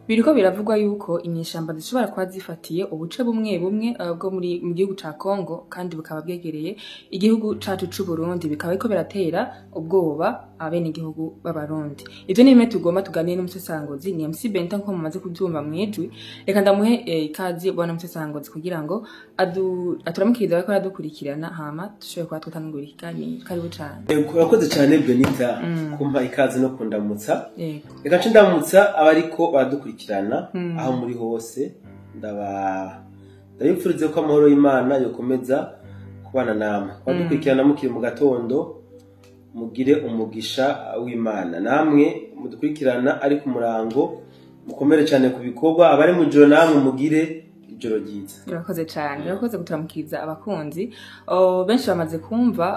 Biriko biravugwa yuko inyeshamba zishobora kuba zifatiye ubuce bumwe bumwe bwo muri mu gihugu ca Congo, kandi bukaba bwegereye igihugu cacu c'u Burundi, bikaba biriko biratera ubwoba abenegihugu b'Abarundi. Ivyo ni bimwe tugomba tuganire n'umusesanguzi, ni MC Benta, nko mumaze kuvyumva mwijwi. Reka ndamuhe ikaze bwana musesanguzi kugira ngo aturamukirize bariko aradukurikirana, hama dushobore kuba twatangura ikiganiro. Karibu cane. Urakoze cyane Benita kumpa ikaze no kundamutsa. Yego. Reka nce ndamutsa abariko baradukurikirana aho muri hose, ndabipfurize ko amahoro y'Imana yokomeza kubana namwe. Abadukurikirana mukiri mu gatondo, mugire umugisha w'Imana. Namwe mudukurikirana ari ku murango, mukomere cyane ku bikorwa. Abari mu joro, namwe mugire ijoro ryiza. Urakoze cyane, urakoze kuturamukiriza abakunzi. Oh, benshi bamaze kumva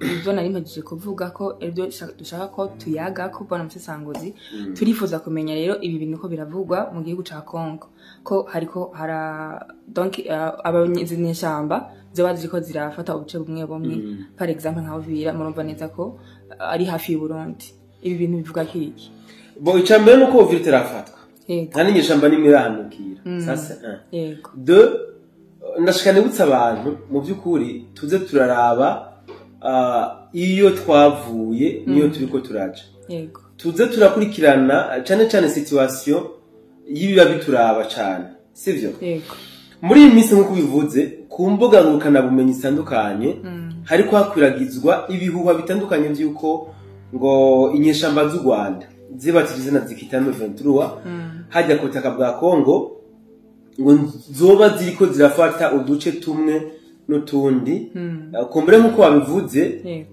ibyo nari mpejeje kuvuga ko ibyo dushaka ko tuyaga ko bwana musesanguzi. Turifuza kumenya rero ibi bintu ko biravugwa mu gihugu ca Congo, ko hariko hara donc inyeshamba zoba ziriko zirafata ubuce bumwe bumwe, par exemple nka Uvira, murumva neza ko ari hafi y'u Burundi. Ibi bintu bivuga kiki? Bo, icya mbere ni uko Uvira itarafatwa, nta n'inyeshamba n'imwe irahanukira. Ça, c'est un. Deux, ndashaka nibutsa abantu, mu by'ukuri tuze turaraba iyo twavuye niyo turiko turaja, tuze turakurikirana cyane cyane situation y'ibiba bituraba cyane, sivyo? Yego. Muri iyi minsi, nk'uko bivuze, ku mbuga ngurukanabumenyi zitandukanye hariko hakwiragizwa ibihuha bitandukanye vy'uko ngo inyeshamba z'u Rwanda zibatije izina zikita M23 hajya ku butaka bwa Congo, ngo zoba ziriko zirafata uduce tumwe n'utundi. Kumbure nk'uko babivuze,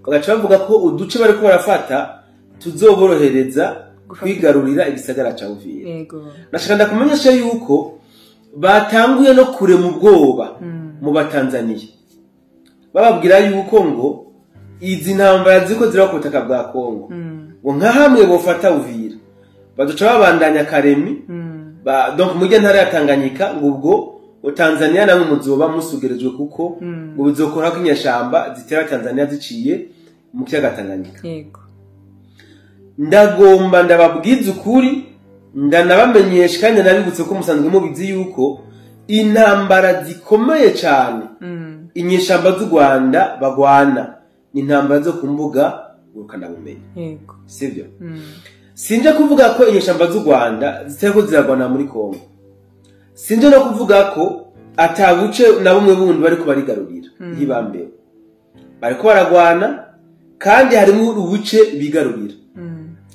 bagaca bavuga ko uduce bariko barafata tuzoborohereza kwigarurira igisagara ca Uvira. Nashaka ndakumenyesha yuko batanguye no kurema ubwoba mu Batanzaniya, bababwira yuko ngo izi ntambara ziriko ziraba ku butaka bwa Kongo, ngo nka hamwe bofata Uvira, bazoca babandanya Karemi, donc mujya ntara ya Tanganyika, ngo ubwo ngo Tanzania namwe muzoba musugerejwe, kuko ngo bizokora ko inyeshamba zitera Tanzania ziciye mu kiyaga Tanganyika. Ndagomba ndababwiza ukuri, ndanabamenyesha kandi nabibutse ko musanzwe mubizi yuko intambara zikomeye cyane inyeshamba z'u Rwanda bagwana ni intambara zo ku mbuga ngurukanabumenyi, sibyo? Sinje kuvuga ko inyeshamba z'u Rwanda zitariko ziragwana muri Kongo, sinje no kuvuga ko ata buce na bumwe bundi bariko barigarurira. Hibambewe bariko baragwana kandi harimo ubuce bigarurira.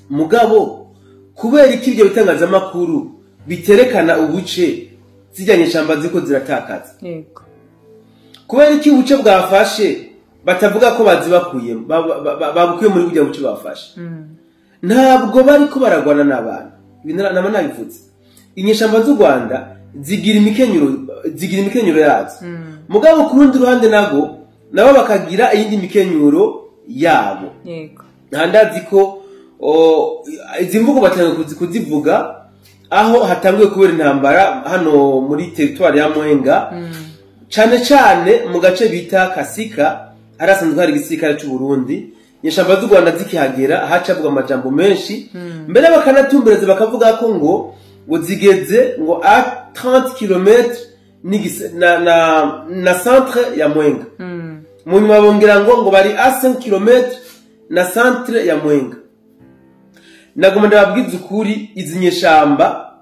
Mugabo kubera iki ibyo bitangazamakuru biterekana ubuce zirya nyeshamba ziko ziratakaza? Kubera iki ubuce bwafashe batavuga ko bazibakuyemo, babukuye muri burya buce bafashe? Ntabwo bariko baragwana n'abantu. Ibi nama nabivuze, inyeshamba z'u Rwanda zigira imikenyero yazo, mugabo ku rundi ruhande nago nabo bakagira iyindi mikenyero yabo. Ntandazi ko izi mvugo batangiye kuzivuga aho hatanguye kubera intambara hano muri territoire ya Mwenga, cane cane mu gace bita Kasika, harasanzwe hari igisirikare c'u Burundi. Inyeshamba z'u Rwanda zikihagera hacavuga amajambo menshi, mbere bakanatumbereza bakavuga ko ngo zigeze ngo a 30 km na centre ya Mwenga. Mu nyuma bongera ngo bari a 5 km na centre ya Mwenga. Nagomba ndababwiza ukuri, izi nyeshamba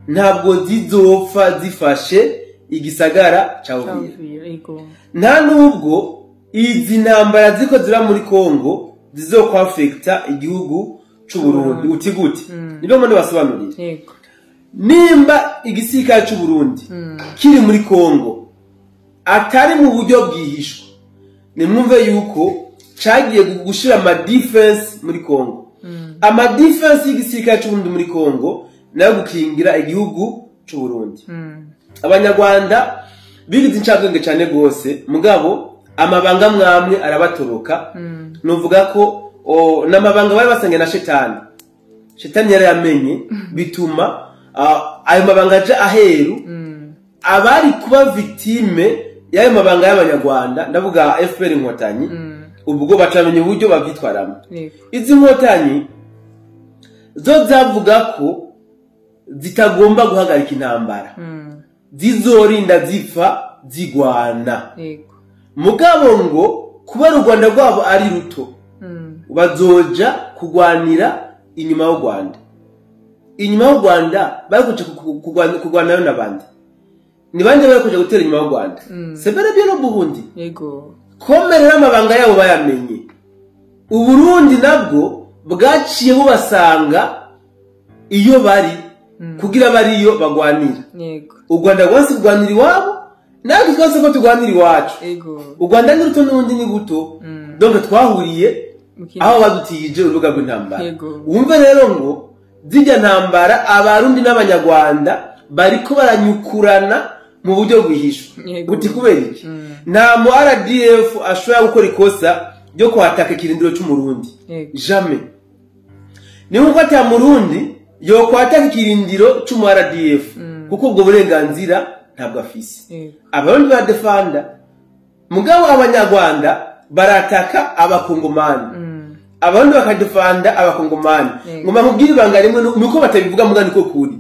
ntabwo zizopfa zifashe igisagara ca Uvira. Uvira, yego. Nta nubwo izi ntambara ziko ziba muri Kongo zizokwafekta igihugu c'u Burundi. Uti gute? Nibyo ngo basobanurire. Nimba igisirikare c'u Burundi kiri muri Kongo atari mu buryo bwihishwa, nimwumve yuko cagiye gushira ama défense muri Kongo. Ama défense y'igisirikare c'u Burundi muri Kongo nayo gukingira igihugu c'u Burundi. Abanyarwanda bigize incabwenge cane gose, mugabo amabanga mwamwe arabatoroka. Nuvuga ko n'amabanga bari basangiye na shetani, shetani yarayamenye, bituma ayo mabanga aja aheru. Abari kuba victime y'ayo mabanga y'Abanyarwanda, ndavuga FPR Inkotanyi, ubwo bacamenye uburyo bavyitwaramo. Izi nkotanyi zo zavuga ko zitagomba guhagarika intambara, zizorinda zipfa zigwana. Mugabo ngo kubera u Rwanda rwabo ari ruto, bazoja kugwanira inyuma y'u Rwanda. Inyuma y'u Rwanda bari kuja kugwanayo n'abandi. Ni bande bari kuja gutera inyuma y'u Rwanda? C'est bel et bien le Burundi. Komerera amabanga yabo bayamenye. Uburundi nabwo bwaciye bubasanga iyo bari, kugira bariyo bagwanira. U Rwanda rwose rwanira iwabo, natwe twese ko turwanira iwacu. U Rwanda ni ruto n'ubundi ni guto. Donc twahuriye aho badutije urubuga rw'intambara. Wumve rero ngo zijya ntambara Abarundi n'Abanyarwanda bariko baranyukurana mu buryo bwihishwa. Uti kubera iki? Nta mu RDF ashobora gukora ikosa ryo kwataka ikirindiro c'Umurundi. Jamais. Ni nkuko ata Murundi yo kwataka ikirindiro c'umu RDF, kuko ubwo burenganzira ntabwo afise. Abarundi baradefanda, mugabo Abanyarwanda barataka Abakongomani. Abarundi bakadefanda Abakongomani. Ngoma nkubwire ibanga rimwe, nuko batabivuga muga niko kuri.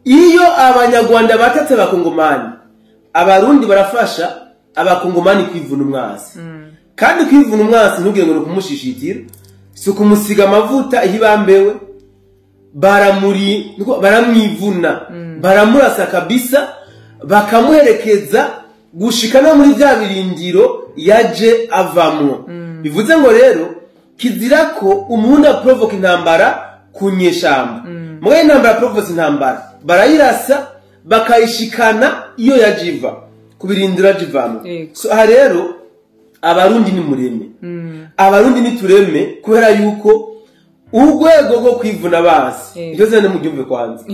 Iyo Abanyarwanda batatse Abakongomani, Abarundi barafasha Abakongomani kwivuna umwasi. Kandi kwivuna umwasi ntugire ngo nukumushishitira, si ukumusiga amavuta ihibambewe, baramwivuna, baramurasa kabisa, bakamuherekeza gushika no muri vya birindiro yaje avamwo. Bivuze ngo rero kizira ko umuntu aprovoke intambara ku nyeshamba. Mugabo intambara provoke intambara, barayirasa bakayishikana iyo yajiva ku birindiro yajivamwo. So aha rero Abarundi ni mureme. Abarundi ni tureme kubera yuko urwego rwo kwivuna abansi, icyo zene mubyumve kwanza.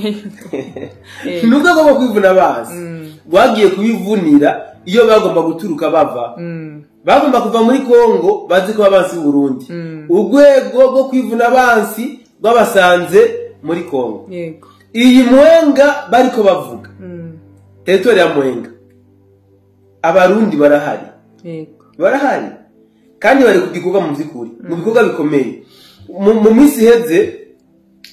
Ni urwego rwo kwivuna abansi rwagiye kubivunira iyo bagomba guturuka bava. Bagomba kuva muri Kongo bazi ko abansi b'u Burundi. Urwego rwo kwivuna abansi rwabasanze muri Kongo. Iyi Mwenga bariko bavuga. Territoire ya Mwenga. Abarundi barahari. Barahari. Kandi bari kugikorwa mu by'ukuri, mu bikorwa bikomeye. Mu minsi iheze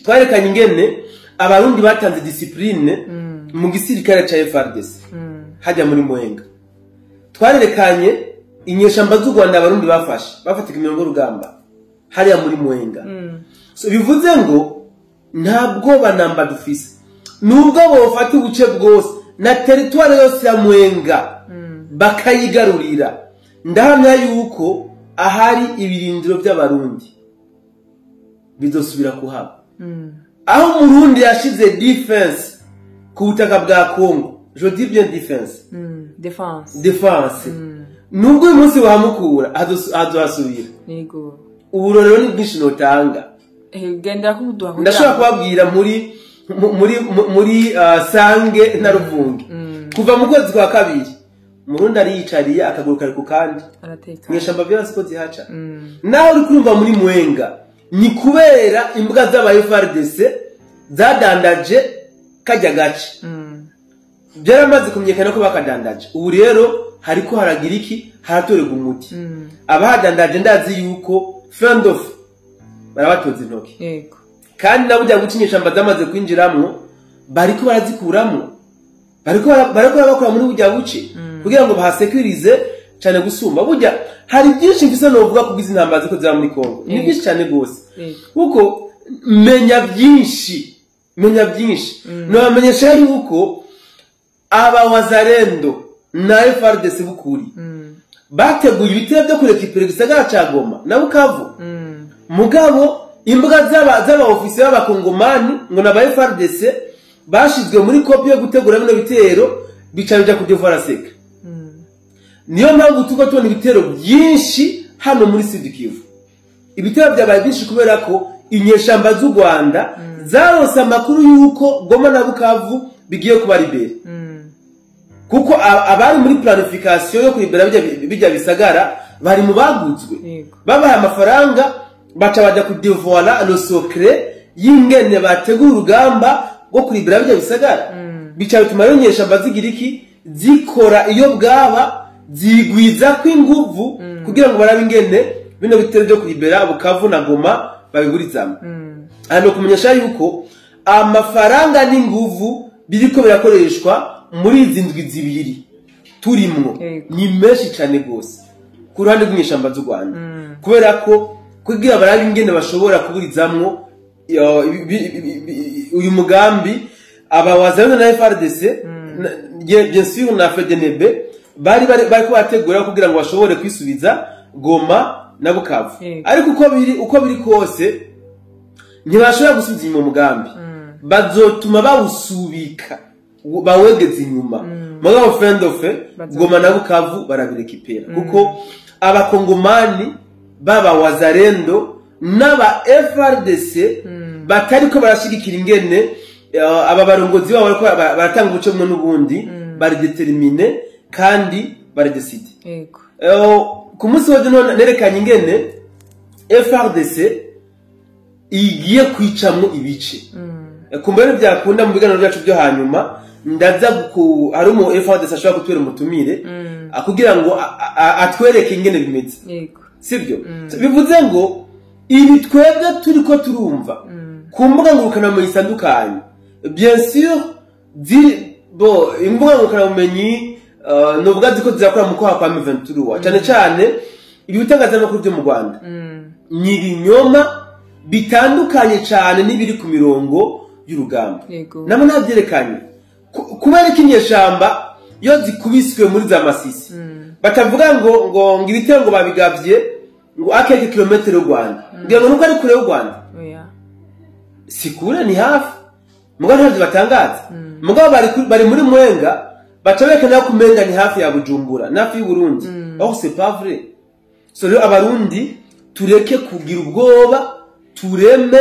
twarekanye ingene Abarundi batanze discipline mu gisirikare ca FARDC. Hajya muri Mwenga. Twarerekanye inyeshamba z'u Rwanda Abarundi bafashe, bafatika imirongo y'urugamba hariya muri Mwenga. So bivuze ngo ntabwo banamba dufise. Nubwo bofata ubuce bwose na territoire yose ya Mwenga bakayigarurira, ndahamya yuko ahari ibirindiro by'Abarundi bizosubira kuhaba. Aho Umurundi yashize defense ku butaka bwa Congo, je dis bien defense. Defense. Defense. Nubwo uyu munsi bahamukura azohasubira. Uburorero ni bwinshi notanga. Gendera kubuduha kugira Ndashobora kubabwira muri Sange na Ruvungi. Kuva mu kwezi kwa kabiri Murundi ariyicariye akaguruka ariko kandi mwishamba byose ko zihaca. Naho uri kurumva muri Mwenga ni kubera imbwa z'aba FARDC zadandaje kajya gace. Byaramaze kumenyekana ko bakadandaje. Ubu rero hariko haragira iki, haratorerwa umuti. Abahadandaje ndazi yuko friend of barabatoza intoki. Kandi nabo ujya guca inyeshamba zamaze kwinjiramwo bariko barazikuramwo. Bariko barabakura muri burya buce kugira ngo bahasekurize cyane gusumba. Burya hari byinshi mfise novuga kubwiza intambara ziko zira muri Kongo. Ni byinshi cyane gose. Kuko menya byinshi, menya byinshi. Nobamenyesha yuko aba wazalendo na FARDC bukuri bateguye ibitero byo kurekipera igisagara ca Goma na Bukavu. Mugabo imbwa z'aba ofisiye b'abakongomani ngo na ba FARDC bashizwe muri kopi yo gutegura bino bitero bica bija kudevora seka. Niyo mpamvu tuko tubona ibitero byinshi hano muri Sud Kivu. Ibitero byabaye byinshi kubera ko inyeshamba z'u Rwanda zaronse amakuru yuko Goma na Bukavu bigiye kuba libere. Kuko abari muri planification yo kuribera bijya bisagara bari mu baguzwe. Babaha amafaranga baca baja kudevoila le secret y'ingene bategura urugamba rwo kuribera bijya bisagara. Bica bituma rero inyeshamba zigira iki, zikora iyo bwaba zigwiza kw'inguvu kugira ngo barabe ingene bino bitero byo kuribera Bukavu na Goma babigurizamo. Hano kumenyesha yuko Amafaranga n'inguvu biriko birakoreshwa muri izi ndwi 2 turimwo ni menshi cyane gose ku ruhande rw'inyeshamba z'u Rwanda, kubera ko kugira barabe ingene bashobora kuburizamwo uyu mugambi aba wazalendo na FARDC, bien sûr na FDNB bari ko bategura kugira ngo bashobore kwisubiza Goma na Bukavu. Ariko uko biri kose ntibashobora gusubiza inyuma umugambi, bazotuma bawusubika bawegeze inyuma. Mugabo friend of Goma na Bukavu barabirekipera, kuko abakongomani baba wazalendo n'aba FARDC batariko barashigikira ingene aba barongozi babo bariko baratanga ubuce bumwe n'ubundi, bari déterminé kandi bari décidé. Ku munsi w'ejo nerekanye ingene FARDC igiye kwicamwo ibice. Kumbere byakunda mu biganiro byacu byo hanyuma ndaza hari umu FARDC ashobora kutwera umutumire kugira ngo atwereke ingene bimeze. Sibyo? Bivuze ngo ibi twebwe turiko turumva ku mbuga ngurukanabumenyi zitandukanye, bien sûr bo imbuga ngurukanabumenyi novuga ziko zirakora mu kwaha kwa M23, cyane cyane ibi bitangazamakuru byo mu Rwanda ni ibinyoma bitandukanye cyane n'ibiri ku mirongo y'urugamba. Nabo ntabyerekanye kubera ko inyeshamba iyo zikubiswe muri za Masisi batavuga ngo ibitero ngo babigavye ngo akeke kilometero y'u Rwanda, ngira ngo nuko ari kure y'u Rwanda. Si kure, ni hafi, mugabo ntavyo batangaza. Mugabo bari muri Mwenga baca berekana ko Mwenga ni hafi ya Bujumbura, ni hafi y'u Burundi. Or c'est pas vrai. So rero abarundi tureke kugira ubwoba, tureme,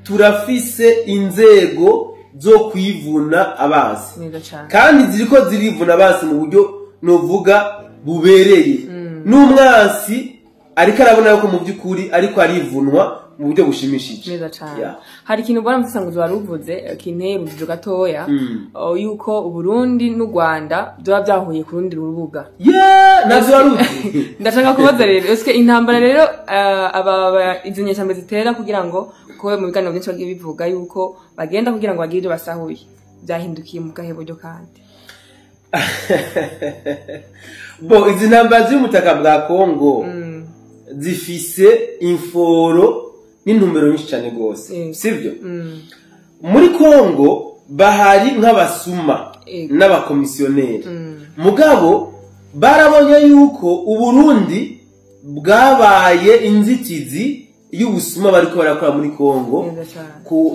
turafise inzego zo kwivuna abansi, kandi ziriko zirivuna abansi mu buryo novuga bubereye. N'umwansi ariko arabona yuko mu by'ukuri ariko arivunwa mu buryo bushimishije. Neza cyane. Hari ikintu ubona musanguzo wari uvuze kinteye urujijo gatoya, yuko Uburundi n'u Rwanda byoba byahuye ku rundi rubuga. Navyo wari uzi. Ndashaka kubaza rero, eske intambara rero aba izo nyeshyamba zitera kugira ngo, ko mu biganiro byinshi bagiye bivuga yuko bagenda kugira ngo bagire ibyo basahuye, byahindukiye mu gahe buryo kandi? Bo izi ntambara ziri mu butaka bwa Kongo zifise imforo n'intumbero nyinshi cyane gose, sivyo? Muri Kongo bahari nk'abasuma n'abakomisiyoneri, mugabo barabonye yuko Uburundi bwabaye inzitizi y'ubusuma bariko barakora muri Kongo.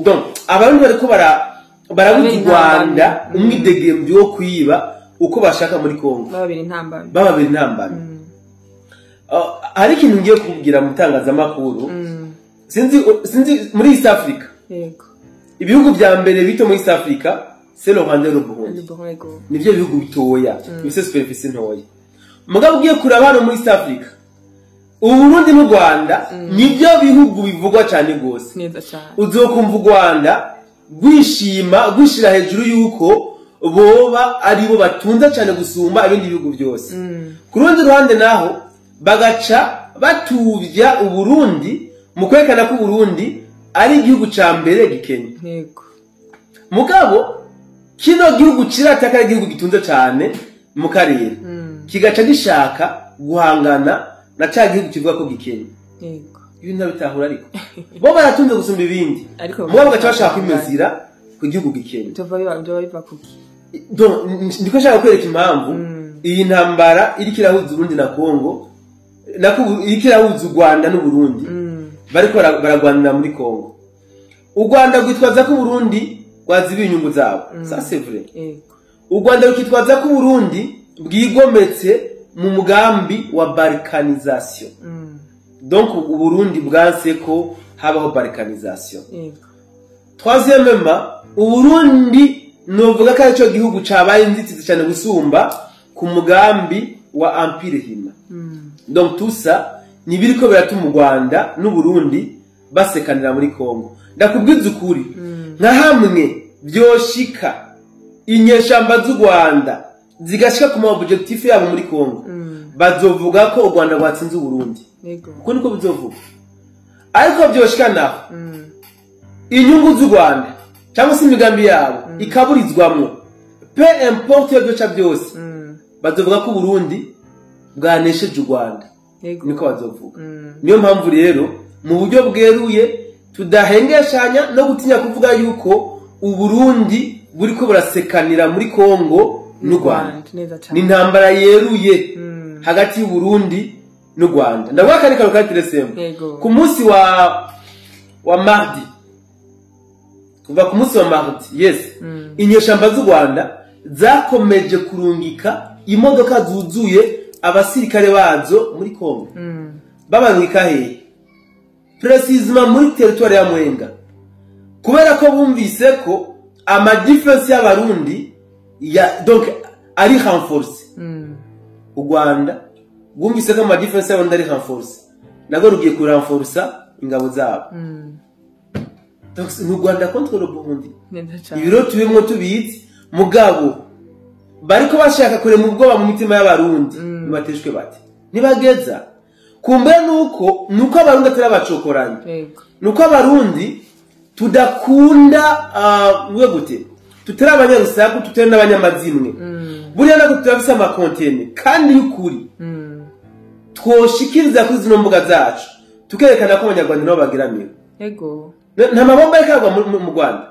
Donc abarundi bariko barabuza u Rwanda umwidegemvyo wo kwiba uko bashaka muri Kongo, bababera intambamyi. Bababera intambamyi. Hari ikintu ngiye kubwira mu tangazamakuru, sinzi muri East Africa, ibihugu vya mbere bito muri East Africa c'est le Rwanda et le Burundi. Nivyo bihugu bitoya, bifise superficie ntoya. Mugabo ugiye kuraba hano muri East Africa, Uburundi n'u Rwanda nivyo bihugu bivugwa cyane gose. Uzokumva u Rwanda rwishima rwishira hejuru yuko boba aribo batunze cyane gusumba ibindi bihugu byose. Ku rundi ruhande naho bagaca batuvya Uburundi mu kwerekana ko Uburundi ari igihugu ca mbere gikenye. Mugabo kino gihugu kirataka ari igihugu gitunze cyane mu karere, kigaca gishaka guhangana na ca gihugu kivuga ko gikenye. Ibi ntabitahura, ariko bo baratunze gusumba ibindi, mugabo bagaca bashaka kwimezira ku gihugu gikenye. Donc ndiko nshaka kwereka impamvu iyi ntambara iriko irahuza Uburundi na Kongo, nako iriko irahuza u Rwanda n'Uburundi, bariko baragwanira muri Kongo. U Rwanda rwitwaza ko Uburundi rwazibiye inyungu zabo, ça c'est vrai. U Rwanda rukitwaza ko Uburundi bwigometse mu mugambi wa balkanisation. Donc Uburundi bwanse ko habaho balkanisation. Troisièmement, Uburundi novuga ko arico gihugu cabaye inzitizi cyane gusumba ku mugambi wa Empire Hima. Donc tout ça ni biriko biratuma u Rwanda n'Uburundi basekanira muri Kongo. Ndakubwiza ukuri, nka hamwe vyoshika inyeshamba z'u Rwanda zigashika ku ma objectif yabo muri Kongo, bazovuga ko u Rwanda rwatsinze Uburundi. Uko niko bizovuga. Ariko vyoshika naho inyungu z'u Rwanda Cyangwa se imigambi yabo ikaburizwamwo, peu importe iyo byoca byose, bazovuga ko Uburundi bwanesheje u Rwanda. Niko bazovuga. Niyo mpamvu rero mu buryo bweruye tudahengeshanya no gutinya kuvuga yuko Uburundi buriko burasekanira muri Kongo n'u Rwanda. Neza Ni cane. intambara yeruye hagati y'Uburundi n'u Rwanda. Ndavuga kandi karo ka teresembo. Ku munsi wa mardi, kuva ku munsi wa mardi, yes, inyeshamba z'u Rwanda zakomeje kurungika imodoka zuzuye abasirikare bazo muri Kongo. Babarungika hehe? Précisément muri territoire ya Mwenga, kubera ko bumvise ko ama défense y'Abarundi ya donc ari renforcé. U Rwanda bwumvise ko ama défense y'Abarundi ari renforcé, nabwo rugiye kurenforsa ingabo zabo. Donc ni u Rwanda contre le Burundi. Neza cane. Ibiro tubimwo tubizi, mugabo bariko bashaka kurema ubwoba mu mitima y'Abarundi. Nibateshwe bate nibageza kumbe nuko Abarundi atari abacokoranyi, nuko Abarundi tudakunda mwe gute, tutari abanyarusaku, tutari n'abanyamazimwe. Buriya ntabwo turafise amakontene kandi y'ukuri twoshikiriza kuri zino mbuga zacu, tukerekana ko Abanyarwanda nabo bageramiwe. Nta mabomba ariko aragwa mu Rwanda.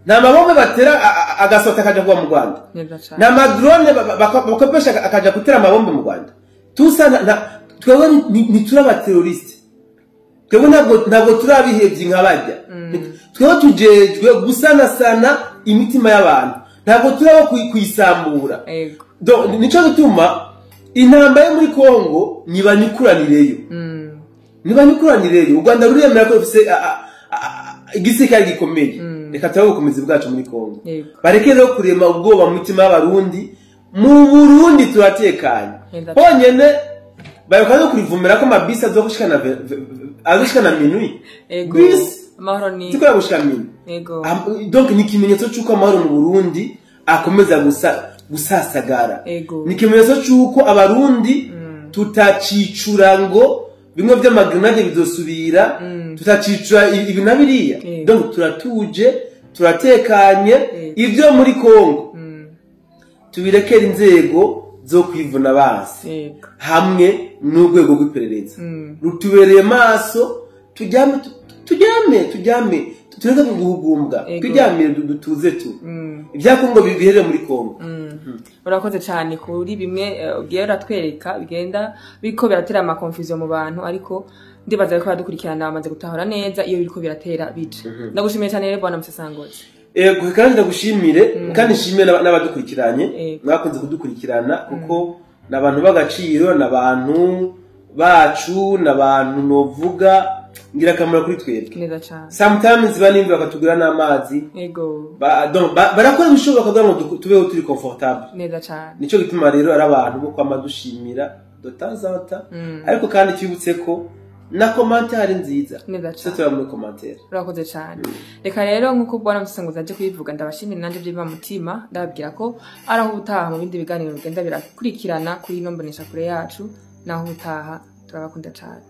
Nta mabombe batera agasota akaja kugwa mu Rwanda. Neza cane. Nta ma drone bakopesha akaja gutera amabombe mu Rwanda. Tusa twebwe ntituri aba terroriste. Twebwe ntabwo turi abihevyi nka barya. Twebwe tujejwe gusanasana imitima y'abantu, ntabwo turi abo kuyisambura. Donc, nico gituma intambara yo muri Kongo nibanyukuranireyo. Nibanyukuranireyo. U Rwanda ruremera ko rufise igisirikare gikomeye. Reka turabe ubukomezi bwacu muri Kongo. Bareke rero kurema ubwoba mu mitima y'Abarundi. Mu Burundi turatekanye. Honyene bayoka no kurivumera ko amabisi azogushikana azogushikana minuit. Bisi Amahoro ni zikora gushika minuit. Donc ni ikimenyetso c'uko amahoro mu Burundi akomeza gusasagara. Ni ikimenyetso c'uko Abarundi tutacicura ngo bimwe vy'amagrenade bizosubira, tutacicura ibi na biriya. Donc turatuje, turatekanye. Ivyo muri Kongo tubirekera inzego zo kwivuna basi hamwe n'urwego rw'iperereza rutubereye maso. Turyame, turyame, turyame, tureke guhugumbwa. Turyamire, dutuze tu. Ibya Kongo biherere muri Kongo. Urakoze cyane kuri bimwe ugiye uratwereka bigenda biriko biratera ama confusion mu bantu, ariko ndibaza ko badukurikirana bamaze gutahura neza iyo biriko biratera bica. Ndagushimiye cyane rero, bwana Musasangozi. Ego, kandi ndagushimire, kandi nshimire n'abadukurikiranye. Mwakunze kudukurikirana kuko ni abantu b'agaciro, ni abantu bacu, ni abantu novuga ngirakamaro kuri twebwe. Neza cyane. Sometimes banimva bakatugura n'amazi. Donc, barakora ibishoboka kugira ngo tubeho turi confortable. Neza cyane. Nico gituma rero ari abantu bo kwama dushimira de temps en temps. Ariko kandi twibutse ko na commentaire nziza. Neza Tuze cyane. turaba muri commentaire. Urakoze cyane. Reka rero, nk'uko bwana Musasangozi aje kubivuga, ndabashimira nanjye by'iva mutima, ndababwira ko ari aho ubutaha mu bindi biganiro bigenda birakurikirana kuri ino mboneshakure yacu. Naho ubutaha, turabakunda cyane.